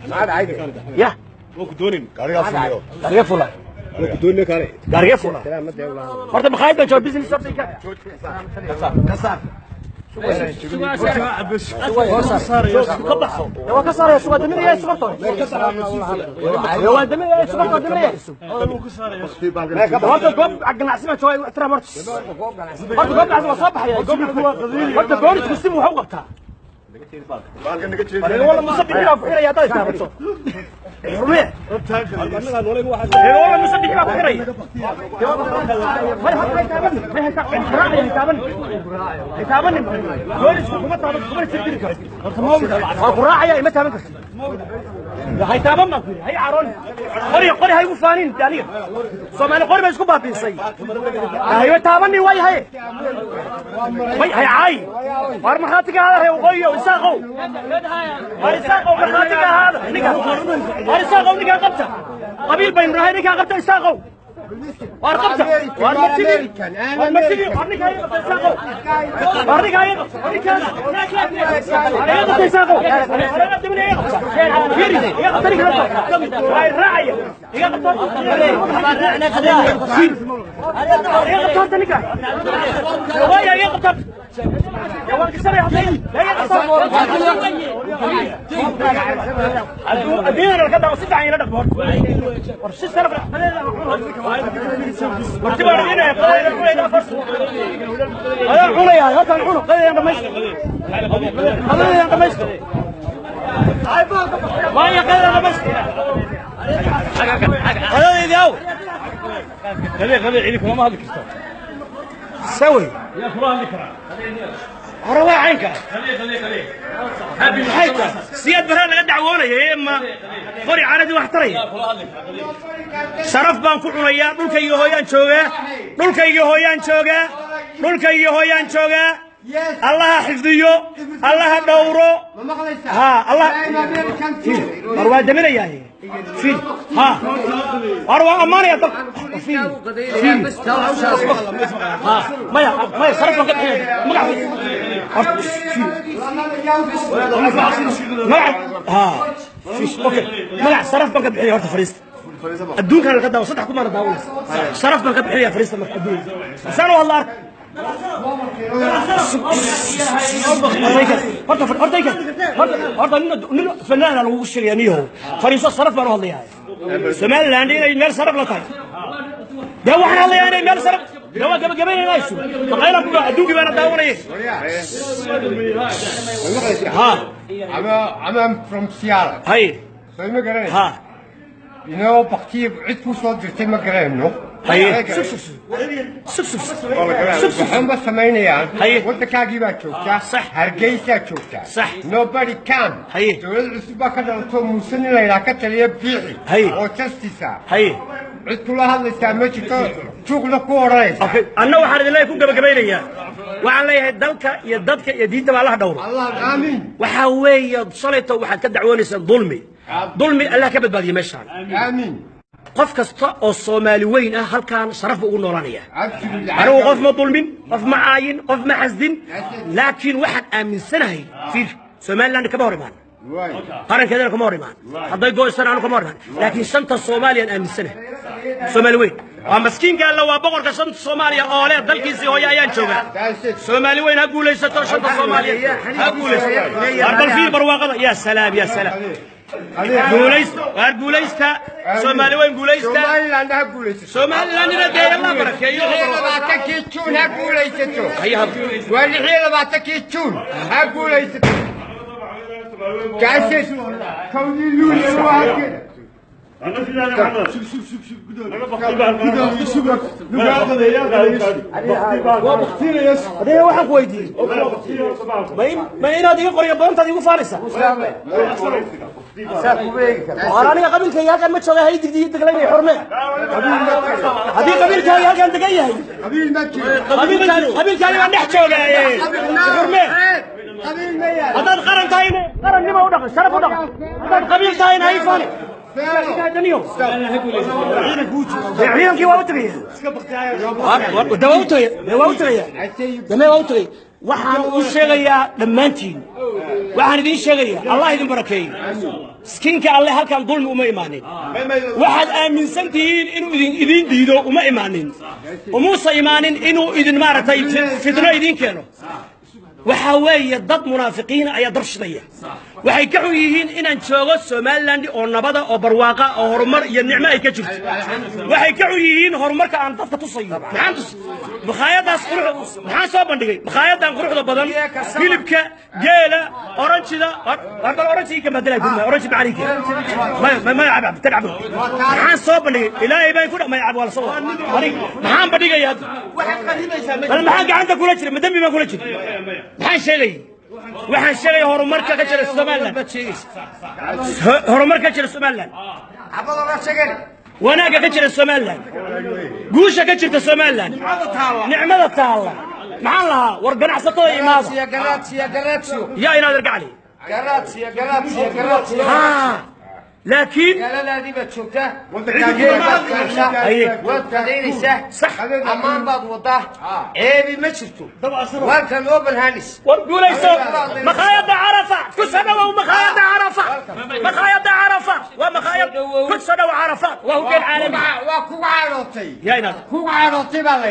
Ya gaariga fula, gaariga fula. Horta makhaayad baan jooga, business horta ka baxo. Waa ka saaraya, sugaa daminaya, sugarto waa daminaya, sugarto daminaya. Horta goob ganacsi baan jooga, ixtiraam. Horta goob ganacsi waa soo baxaya. Horta boolisku si wuxuu u qabtaa wala musabixi baa ku xiraya haddaad istaabato. Xurmee wala musabixi baa ku xiraya. May hay taaban, may hay taaban, hay taaban. Boolisku kuma taaban, kuma jirdiri karo. Waa ku raacaya, ima taaban karto. Hay taaban baan ku yidhi, hay caroon. Qori qori hay igu faanin aniga. Soomaali qori bay isku baabiisay. Hayba taabani waay haye. May hay caay. Waar markhaatiga ahaada reer waqooyiyow, Isaaqow. Waar Isaaqow, markhaatiga ahaada ninka. Waar Isaaqow, ninkaa qabta. Qabiil baynu nahay, ninkaa qabta Isaaqow. Waar qabta. Waar martidii. Waar martidii. Waar ninkaa iga qabta Isaaqow. Waar ninkaa iga qabta. Waar ninkaa. Waar iga qabta Isaaqow. Waar iga qabta, iga qabta. Fiiri, iga qabta ninkaa qabta. Waa raacaya. Iga qabta. Fiiri. Iga qabta horta ninkaa. Waaya iga qabta. Waan kasanaya hadda. Iga qabta. Adduunyada ka dhaco si fiican ila dhaqmo horta. War si sharaf leh. Marti baan idinaya, qadayda cunayda afar. Adaan cunayaa, hortaan cuno, qadaydan dhamaysto. Qadaydan dhamaysto. Waaya qadaydan dhamaysto. Qadaydi aw. Qadee, qadee, cidi kulama hadli karto. Sawi. Yaa kula hadli karaa? Hore waa caynka. Qadee, qadee, qadee. Maxay tahay? Siyaad Barre laga dacwoonaya ma qori caanadii wax taraya. Kula hadli karaa. Sharaf baan ku cunayaa, dhulkayga hooyaan joogaa, dhulkayga hooyaan joogaa, dhulkayga hooyaan joogaa. Allaha xifdiyo, Allaha dhowro. Ha Allah war waa daminayaa. Fiir ha, war waa ammaanaya dalka. Fiir fiir ha, maya maya, sharaf baan ka bixinaya magac. Magac ha fiir, okay, magac sharaf baan ka bixinaya. Horta fariista adduunkan laga daawo, saddex kumaana daawanaysa. Sharaf baan ka bixinaya fariista marka adduunka saan u hadla ark. Horta horta horta horta nin fanaana lagu sheegaya niyahow, fariiso. Sharaf baan u hadlayaa Somaliland inay meel sharaf la tahay. Dee waxaan hadlayaa inay meel sharaf. Dee waa gabagabaynayna isu maqayla ku adduunkii baana daawanayay ha. I'm from Seattle. Hay. Soo ma garanaysa? Ha. Inoo baktiye cid ku soo dirtay ma garanayno. Haye, sug sug sug sug sug sug. Waxaan ba samaynayaan. Haye. Waddankaagii baa joogtaa. Sax. Hargeysaa joogtaa. Sax. Nobody can. Haye. Dowlad cusub baa ka dhalato, Muuse nin la yidhaha ka taliya Biixi. Haye. Oo justice ah. Haye. Cid kula hadlaysaa ma jirto, juuqna ku odhanaysa. Okay, anna waxaan idin leeyahay ku gabagabaynayaa, waxaan leeyahay dalka iyo dadka iyo diinta baa Allaha dhowro. Allah aamin. Waxaa weeye shalayto waxaad ka dacwoonaysaan dulmi, dulmi Allah ka badbaadiye meeshaan. Aamin. Qof kasta oo Soomaali weyn ah halkaan sharaf buu ugu noolaanaya. Absolutely. Anigu qof ma dulmin, qof ma caayin, qof ma xasdin, laakiin waxaan aaminsanahay fiir Somaliland kama hor imaan, Waay. qarankeedana kama hor imaan, hadday go'ysana anu kama hor imaan, laakiin shanta Soomaaliyaan aaminsanahay. Soomaali weyn waa maskiinka Alla, waa boqorka shanta Soomaaliya oo leh dalkiisii hooyo ayaan joogaa. That's it. Soomaali weyn ha guulaysato, shanta Soomaaliya ha guulaysato. Waar bal fiir barwaaqada, ya salaam, ya salaam. Guulaysta, waar guulaysta, Soomaali weyn guulaysta. Somaliland ha guulaysato. Somalilandina dee Allah barakeeyo. 26-kii Juun ha guulaysato. Hayaha. Waa 26-kii Juun ha guulaysato. That's it. Kowdii Luulyo waa halkeeda. Adiga waxaan ku weydiiyey ma inaad iga qoriyo badantaad igu faanaysa? Waan aniga qabiilkayga halkan ma jooga, hay digdi deglaynay. Xurme haddii qabiilkaaga halkan degan yahay. Qabiil ma jiro. Qabiilkaani baan dhex joogaaye, xurme. Qabiil ma yaal. Haddaad qaran tahayna qarannimo u dhaqan, sharaf u dhaqan. Haddaad qabiil tahayna hay faani. Ciidankii waa u tagaya, de waa u tagaya, de waa u tagaya, dame waa u tagay. Waxaan u sheegayaa dhammaantiin, waxaan idiin sheegayaa, Allah idin barakeeyo. Skinka alle halkan dulmi uma imaanin. Waxaad aaminsan tihiin inuu idin diido uma imaanin, umuusa imaanin inuu idin maaragtay fitno idiin keeno. Waxaa weeye dad munaafiqiina ayaa dab shidaya. Waxay ka xun yihiin inaan joogo Somaliland oo nabada oo barwaaqa oo horumar iyo nicmo ay ka jirto. Waxay ka xun yihiin horumarka aan dadka tusayo. Maxaan tus makhaayadaas qurux? Maxaan soo bandhigay? Makhaayadan quruxda badan, hilibka geela, oranjida. Bal oranjigii ka bedelay gurma oranji macaliinka maya maya cab tan cab. Maxaan soo bandhigay? Ilaahay baan ku dhamay cab waa la soo waday. Maxaan bandhigayaa? Bal maxaan gacanta kula jiray? Ma dembi baan kula jiray? Maxaan sheegay? Waxaan sheegay horumarka ka jira Somaliland, horumarka ka jira Somaliland, wanaagga ka jira Somaliland, guusha ka jirta Somaliland, nicmada taalla. Maxaan lahaa? War ganacsatada imaada. Yaa inaad ergacli, laakiin magaaladaadii baad joogtaa, waad qadaynaysaa, ammaan baad wadaa, ceebi ma jirto. Welcome, open hands. War guulayso makhaayadda Carafa ku soo dhawow. Makhaayadda Carafa, makhaayadda Carafa waa makhaayad ku soo dhawow. Carafa waa hoggaan caalami. Waa kuga cadhootay. Yaa inaad Kuga cadhootay baa la.